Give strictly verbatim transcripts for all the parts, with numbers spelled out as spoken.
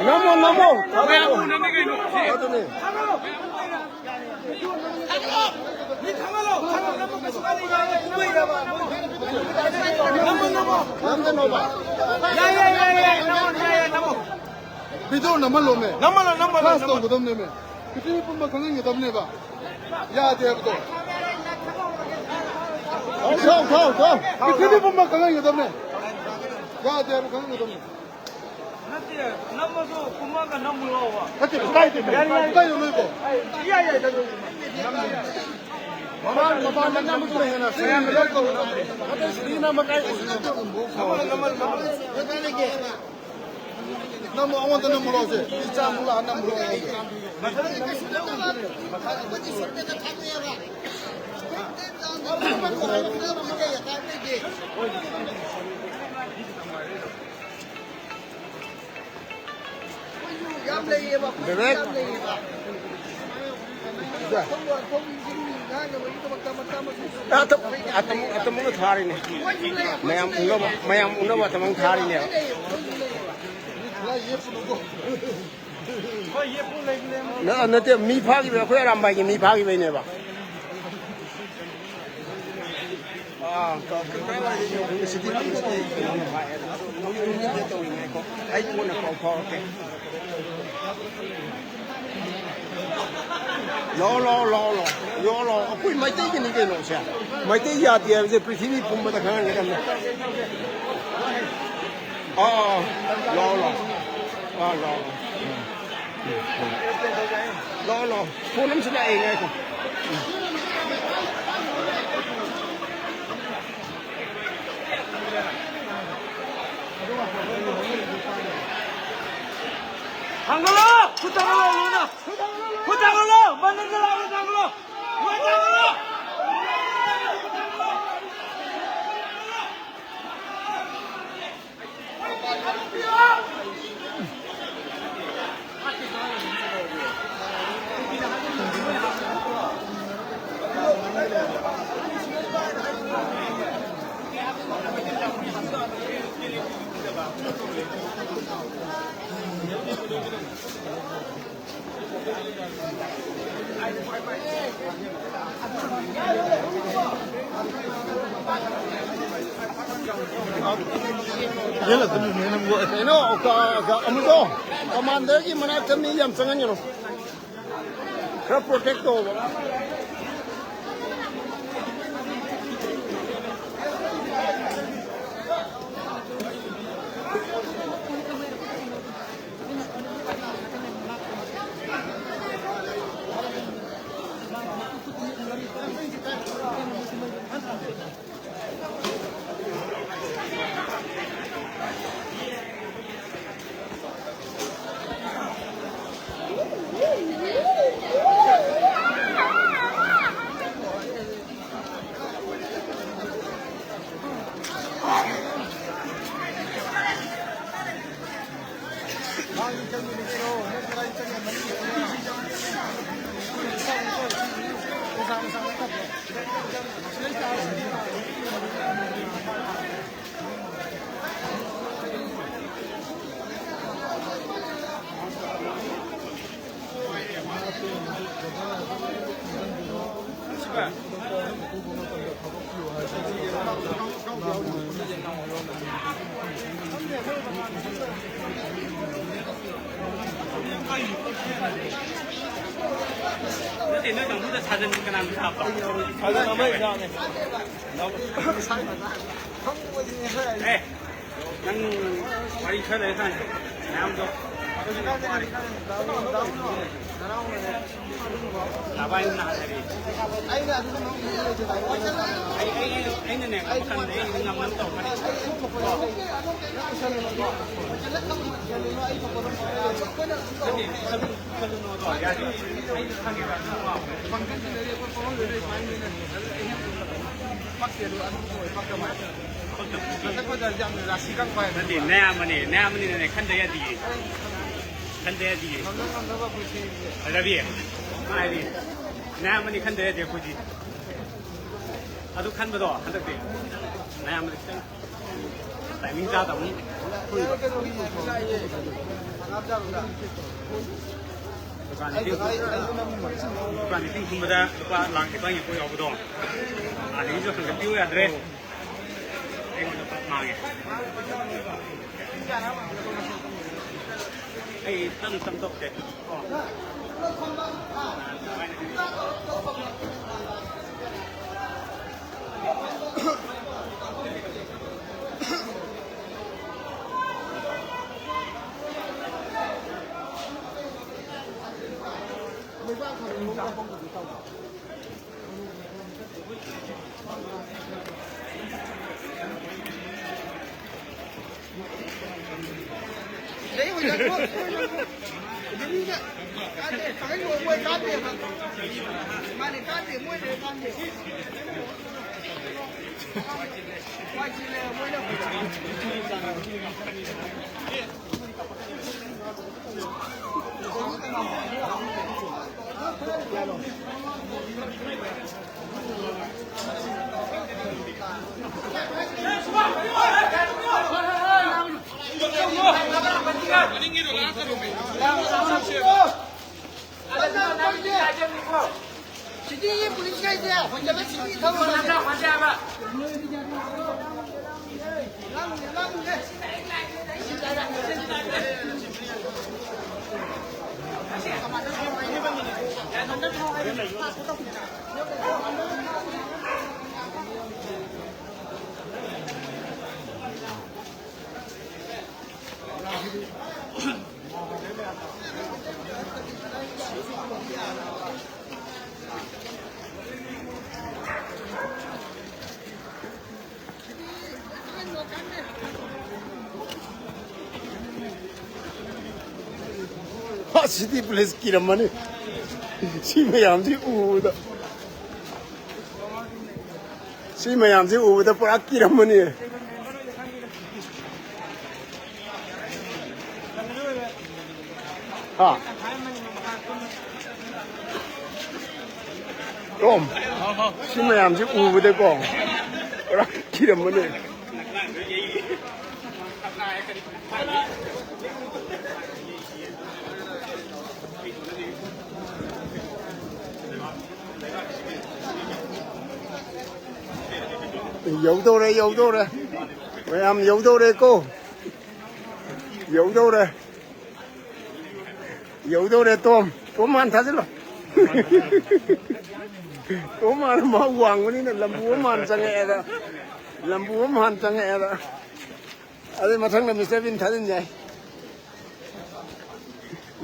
ꯅꯝꯃꯣ, ꯅꯝꯃꯣ꯫ ꯑꯗꯨꯅꯦ꯫ ꯅꯝꯗꯅꯣꯕ꯫ Video ꯅꯝꯍꯜꯂꯣꯃꯦ꯫ ꯅꯝꯍꯜꯂꯣ, ꯅꯝꯍꯜꯂꯣ, flash ꯅꯝꯍꯜꯂꯣ꯫ ꯇꯧꯒꯗꯕꯅꯦꯃꯦ꯫ ꯄ꯭ꯔꯤꯊꯤꯕꯤ ꯄꯨꯝꯕ ꯈꯪꯍꯟꯒꯗꯕꯅꯦꯕ꯫ ꯌꯥꯗꯦ ꯍꯥꯏꯕꯗꯣ꯫ ꯊꯥꯎ, ꯊꯥꯎ, ꯊꯥꯎ, ꯊꯥꯎ꯫ ꯄ꯭ꯔꯤꯊꯤꯕꯤ ꯄꯨꯝꯕ ꯈꯪꯍꯟꯒꯗꯕꯅꯦ꯫ ꯌꯥꯗꯦ ꯍꯥꯏꯕ ꯈꯪꯍꯟꯒꯗꯕꯅꯦ꯫ ꯅꯠꯇꯦ, ꯅꯝꯃꯁꯨ ꯀꯨꯝꯃꯒ ꯅꯝꯃꯨ ꯂꯥꯎꯕ꯫ ꯅꯠꯇꯦ, ꯀꯥꯏꯗꯦ, ꯌꯥꯅꯤ, ꯌꯥꯅꯤ꯫ ꯀꯥꯏꯗꯅꯣ ꯅꯣꯏꯕꯣ? ꯌꯥꯏ, ꯌꯥꯏ, ꯌꯥꯏ꯫ ꯃꯃꯥꯡ, ꯃꯃꯥꯡꯗ ꯅꯝꯕꯗꯨꯅ ꯍꯦꯟꯅ ꯁꯦꯡꯅ ꯂꯧ ꯇꯧꯔꯣ꯫ ꯅꯠꯇꯦ, ꯁꯤꯗꯤ ꯅꯝꯕ ꯀꯥꯏ ꯎꯁꯤꯜꯂꯣ? ꯅꯝꯃꯣ, ꯅꯝꯃꯣ, ꯅꯝꯃꯣ꯫ ꯅꯝꯃꯣ, ꯑꯩꯉꯣꯟꯗ ꯅꯝꯃꯣ ꯂꯥꯎꯁꯦ꯫ ꯏꯆꯥ ꯑꯃꯨꯛ ꯂꯥꯛꯑ ꯅꯝꯃꯣ ꯑꯩꯉꯣꯟꯗ꯫ ꯌꯥꯝ ꯂꯩꯌꯦꯕ, ꯑꯩꯈꯣꯏ ꯕꯤꯕꯦꯛ꯫ ꯌꯥꯝ ꯂꯩꯌꯦꯕ꯫ ꯑꯇꯝ-, ꯑꯇꯝ-, ꯑꯇꯝꯕꯅ ꯊꯥꯔꯤꯅꯦ꯫ ꯃꯌꯥꯝ ꯎꯅꯕ, ꯃꯌꯥꯝ ꯎꯅꯕ ꯑꯇꯝꯕꯅ ꯊꯥꯔꯤꯅꯦꯕ꯫ ꯅ-, ꯅꯠꯇꯦ, ꯃꯤ ꯐꯥꯈꯤꯕ, ꯑꯩꯈꯣꯏ ꯑꯔꯥꯝꯕꯥꯏꯒꯤ ꯃꯤ ꯐꯥꯈꯤꯕꯩꯅꯦꯕ꯫ ꯑꯥ, ꯀ-, ꯀ-, ꯁꯤꯗꯤ ꯅꯣꯡ ꯅꯤꯅꯤꯗ ꯇꯧꯔꯤꯉꯥꯏꯀꯣ, ꯑꯩ ꯀꯣꯟꯅ ꯄꯥꯎ ꯐꯥꯎꯔꯛꯀꯦ꯫ ꯂꯥꯛꯑꯣ, ꯂꯥꯛꯑꯣ, ꯂꯥꯛꯑꯣ, ꯂꯥꯛꯑꯣ꯫ ꯂꯥꯛꯑꯣ, ꯂꯥꯛꯑꯣ꯫ ꯑꯩꯈꯣꯏ ꯃꯩꯇꯩꯒꯤꯅꯤ ꯀꯩꯅꯣ ꯁꯦ꯫ ꯃꯩꯇꯩ ꯌꯥꯗꯦ ꯍꯥꯏꯕꯁꯦ ꯄ꯭ꯔꯤꯊꯤꯕꯤ ꯄꯨꯝꯕꯗ ꯈꯪꯍꯟꯒꯗꯕꯅꯤ꯫ ꯑꯥ, ꯑꯥ, ꯂꯥꯛꯑꯣ, ꯂꯥꯛꯑꯣ꯫ ꯑꯥ, ꯂꯥꯛꯑꯣ, ꯂꯥꯛꯑꯣ꯫ ꯂꯥꯛꯑꯣ, ꯂꯥꯛꯑꯣ꯫ ꯐꯣꯟ ꯑꯃꯁꯨ ꯂꯥꯛꯑꯦ, ꯉꯥꯏꯈꯣ꯫ ꯊꯥꯡꯒꯠꯂꯣ! ꯈꯨꯠ ꯊꯥꯡꯒꯠꯂꯣ, ꯂꯣꯏꯅ! ꯈꯨꯠ ꯊꯥꯡꯒꯠꯂꯣ! ꯃꯅꯤꯡꯗ ꯂꯥꯛꯑꯣ, ꯊꯥꯡꯒꯠꯂꯣ! ꯂꯣꯏ ꯊꯥꯡꯒꯠꯂꯣ! ꯀꯩꯅꯣ, ꯀ-, ꯀ-, ꯑꯃꯨꯛꯇꯣ, ꯀꯃꯥꯟꯗꯔꯒꯤ ꯃꯅꯥꯛꯇ ꯃꯤ ꯌꯥꯝ ꯆꯪꯍꯟꯒꯅꯨ꯫ ꯈꯔ protect ꯇꯧꯕ꯫ ꯅꯠꯇꯦ, ꯅꯣꯏ ꯀꯥꯡꯕꯨꯗ ꯁꯥꯖꯟ ꯀꯅꯥꯅ ꯁꯥꯕ? ꯁꯥꯖꯟ ꯑꯃ ꯌꯥꯎꯅꯤ꯫ ꯑꯦ, ꯅꯪ ꯋꯥꯔꯤ ꯈꯔ ꯂꯩꯔꯀꯥꯟꯗ ꯃꯌꯥꯝꯗꯣ ꯑꯩꯅꯅꯦ, ꯃꯈꯜꯗ ꯑꯩ ꯉꯝꯅꯕ ꯇꯧꯔꯛꯀꯅꯤ꯫ ꯅꯠꯇꯦ, ꯈꯜꯂꯨ, ꯈꯜꯂꯨꯅꯣꯗꯣ, ꯌꯥꯗꯦ꯫ ꯑꯩꯁꯨ ꯈꯪꯉꯦꯕ, ꯅꯪ ꯉꯥꯎꯕꯗꯣ꯫ ꯄꯛꯇꯦ, ꯑꯗꯨ ꯑꯗꯨꯝ ꯑꯣꯏ, ꯄꯛꯇꯕ ꯍꯥꯏ꯫ ꯄꯛꯇꯕ ꯅꯠꯇꯦ, ꯅꯌꯥꯝꯕꯅꯦ, ꯅꯌꯥꯝꯕꯅꯤꯅꯅꯦ, ꯈꯟꯗ ꯌꯥꯗꯤꯌꯦ꯫ ꯈꯟꯗ ꯌꯥꯗꯤꯌꯦ꯫ ꯉꯝꯅ ꯉꯝꯅꯕ ꯑꯩꯈꯣꯏ ꯁꯦꯝꯒꯦ꯫ ꯔꯕꯤ, ꯃꯥ ꯍꯥꯏꯔꯤ, ꯅꯌꯥꯝꯕꯅꯤ ꯈꯟꯗ ꯌꯥꯗꯦ ꯑꯩꯈꯣꯏꯗꯤ꯫ ꯑꯗꯨ ꯈꯟꯕꯗꯣ ꯍꯟꯗꯛꯇꯤ ꯅꯌꯥꯝꯕꯅꯤ ꯈꯤꯇꯪ ꯇꯥꯏꯃꯤꯡ ꯆꯥꯗꯕ ꯑꯃ ꯊꯣꯛꯏꯕ꯫ ꯗꯨꯀꯥꯟ ꯂꯤꯁꯤꯡ, ꯗꯨꯀꯥꯟ ꯂꯤꯁꯤꯡ ꯍꯨꯝꯕꯗ ꯂꯨꯄꯥ ꯂꯥꯛ ꯅꯤꯄꯥꯟꯒꯤ ꯄꯣꯠ ꯌꯥꯎꯕꯗꯣ, ꯑꯥꯗꯒꯤꯁꯨ ꯍꯟꯒꯠꯄꯤꯌꯨ ꯌꯥꯗ꯭ꯔꯦ꯫ ꯑꯩꯉꯣꯟꯗ ꯄꯥꯛ ꯃꯥꯡꯉꯦ꯫ ꯑꯩ ꯇꯞꯅ ꯇꯞꯅ ꯇꯧꯔꯛꯀꯦ꯫ ꯁꯤꯇꯤꯒꯤ ꯄꯨꯂꯤꯁꯈꯩꯁꯦ ꯍꯣꯏꯗꯕ ꯁꯤꯇꯤ ꯊꯧꯔꯝꯁꯦ꯫ ꯁꯤꯇꯤ ꯄꯨꯂꯤꯁ ꯀꯤꯔꯝꯃꯅꯤ꯫ ꯁꯤ ꯃꯌꯥꯝꯁꯤ ꯎꯕꯗ, ꯁꯤ ꯃꯌꯥꯝꯁꯤ ꯎꯕꯗ ꯄꯨꯔꯥ ꯀꯤꯔꯝꯃꯅꯤ꯫ ꯍꯥ? ꯇꯣꯝ, ꯁꯤ ꯃꯌꯥꯝꯁꯤ ꯎꯕꯗꯀꯣ ꯄꯨꯔꯥ ꯀꯤꯔꯝꯃꯅꯤ꯫ ꯌꯧꯗꯧꯔꯦ, ꯌꯧꯗꯧꯔꯦ, ꯃꯌꯥꯝ ꯌꯧꯗꯧꯔꯦꯀꯣ, ꯌꯧꯗꯧꯔꯦ, ꯌꯧꯗꯧꯔꯦ꯫ ꯇꯣꯝ, ꯇꯣꯝ ꯍꯥꯟ ꯊꯥꯖꯤꯜꯂꯣ꯫ ꯇꯣꯝ ꯍꯥꯟꯅ ꯃꯥ ꯋꯥꯡꯕꯅꯤꯅ ꯂꯝꯕꯨ ꯑꯃ ꯍꯥꯟ ꯆꯪꯉꯛꯑꯦꯗ, ꯂꯝꯕꯨ ꯑꯃ ꯍꯥꯟ ꯆꯪꯉꯛꯑꯦꯗ꯫ ꯑꯗꯩ ꯃꯊꯪꯗ ꯃꯤꯁꯇꯔ ꯕꯤꯟ ꯊꯥꯖꯤꯟ ꯌꯥꯏ꯫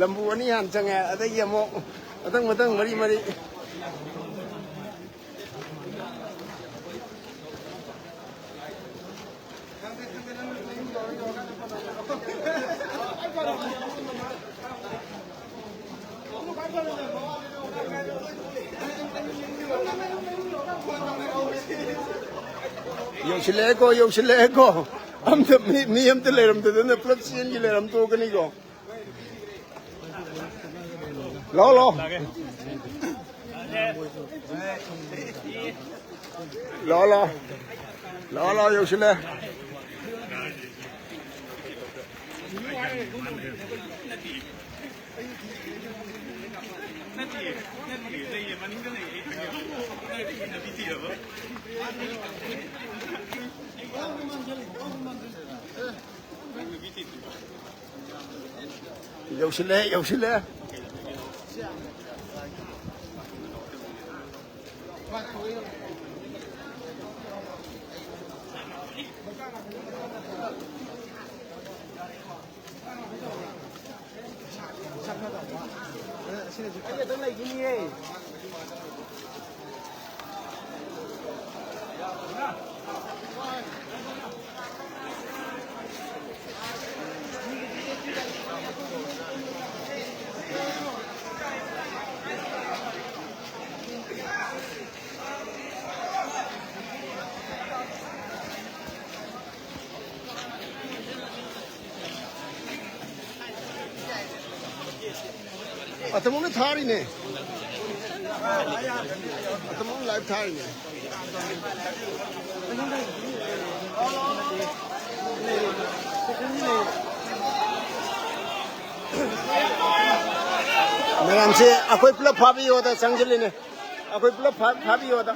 ꯂꯝꯕꯨ ꯑꯅꯤ ꯍꯥꯟ ꯆꯪꯉꯦ, ꯑꯗꯒꯤ ꯑꯃꯨꯛ ꯃꯊꯪ ꯃꯊꯪ ꯃꯔꯤ ꯃꯔꯤ꯫ ꯌꯧꯁꯤꯜꯂꯛꯑꯦꯀꯣ, ꯌꯧꯁꯤꯜꯂꯛꯑꯦꯀꯣ꯫ ꯑꯝꯇ ꯃꯤ, ꯃꯤ ꯑꯝꯇ ꯂꯩꯔꯝꯗꯗꯅ ꯄꯨꯂꯞ ꯆꯦꯟꯒꯤ ꯂꯩꯔꯝ ꯇꯣꯛꯀꯅꯤꯀꯣ꯫ ꯂꯥꯛꯑꯣ, ꯂꯥꯛꯑꯣ꯫ ꯂꯥꯛꯑꯣ, ꯂꯥꯛꯑꯣ꯫ ꯂꯥꯛꯑꯣ, ꯂꯥꯛꯑꯣ, ꯌꯧꯁꯤꯜꯂꯦ꯫ ꯌꯧꯁꯤꯜꯂꯦ, ꯌꯧꯁꯤꯜꯂꯦ꯫ ꯑꯩ ꯑꯗꯨꯝ ꯂꯩꯈꯤꯅꯤꯌꯦ꯫ ꯑꯇꯃꯝꯅ ꯊꯥꯔꯤꯅꯦ꯫ ꯑꯇꯃꯝꯅ ꯂꯥꯏꯚ ꯊꯥꯔꯤꯅꯦ꯫ ꯃꯌꯥꯝꯁꯦ ꯑꯩꯈꯣꯏ ꯄꯨꯂꯞ ꯐꯥꯕꯤꯌꯣꯗ ꯆꯪꯁꯤꯜꯂꯤꯅꯦ꯫ ꯑꯩꯈꯣꯏ ꯄꯨꯂꯞ ꯐꯥ-, ꯐꯥꯕꯤꯌꯣꯗ꯫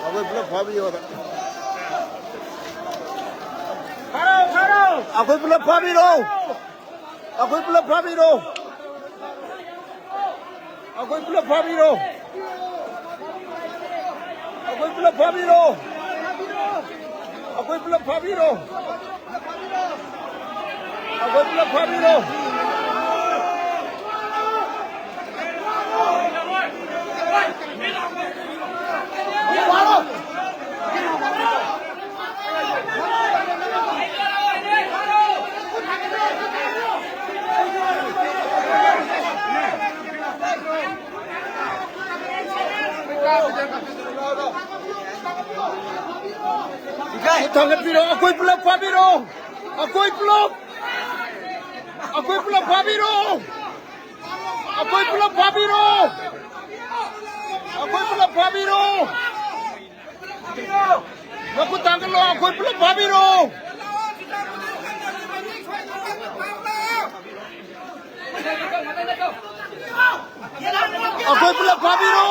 ꯑꯩꯈꯣꯏ ꯄꯨꯂꯞ ꯐꯥꯕꯤꯌꯣꯗ꯫ ꯑꯩꯈꯣꯏ ꯄꯨꯂꯞ ꯐꯥꯕꯤꯔꯣ꯫ ꯑꯩꯈꯣꯏ ꯄꯨꯂꯞ ꯐꯥꯕꯤꯔꯣ꯫ ꯑꯩꯈꯣꯏ ꯄꯨꯂꯞ ꯐꯥꯕꯤꯔꯣ꯫ ꯑꯩꯈꯣꯏ ꯄꯨꯂꯞ ꯐꯥꯕꯤꯔꯣ꯫ ꯑꯩꯈꯣꯏ ꯄꯨꯂꯞ ꯐꯥꯕꯤꯔꯣ꯫ ꯑꯩꯈꯣꯏ ꯄꯨꯂꯞ ꯐꯥꯕꯤꯔꯣ꯫ ꯊꯥꯡꯒꯠꯄꯤꯔꯣ, ꯑꯩꯈꯣꯏ ꯄꯨꯂꯞ ꯐꯥꯕꯤꯔꯣ, ꯑꯩꯈꯣꯏ ꯄꯨꯂꯞ, ꯑꯩꯈꯣꯏ ꯄꯨꯂꯞ ꯐꯥꯕꯤꯔꯣ, ꯑꯩꯈꯣꯏ ꯄꯨꯂꯞ ꯐꯥꯕꯤꯔꯣ, ꯑꯩꯈꯣꯏ ꯄꯨꯂꯞ ꯐꯥꯕꯤꯔꯣ꯫ ꯃꯈꯨꯠ ꯊꯥꯡꯒꯠꯂꯣ, ꯑꯩꯈꯣꯏ ꯄꯨꯂꯞ ꯐꯥꯕꯤꯔꯣ꯫ ꯑꯩꯈꯣꯏ ꯄꯨꯂꯞ ꯐꯥꯕꯤꯔꯣ꯫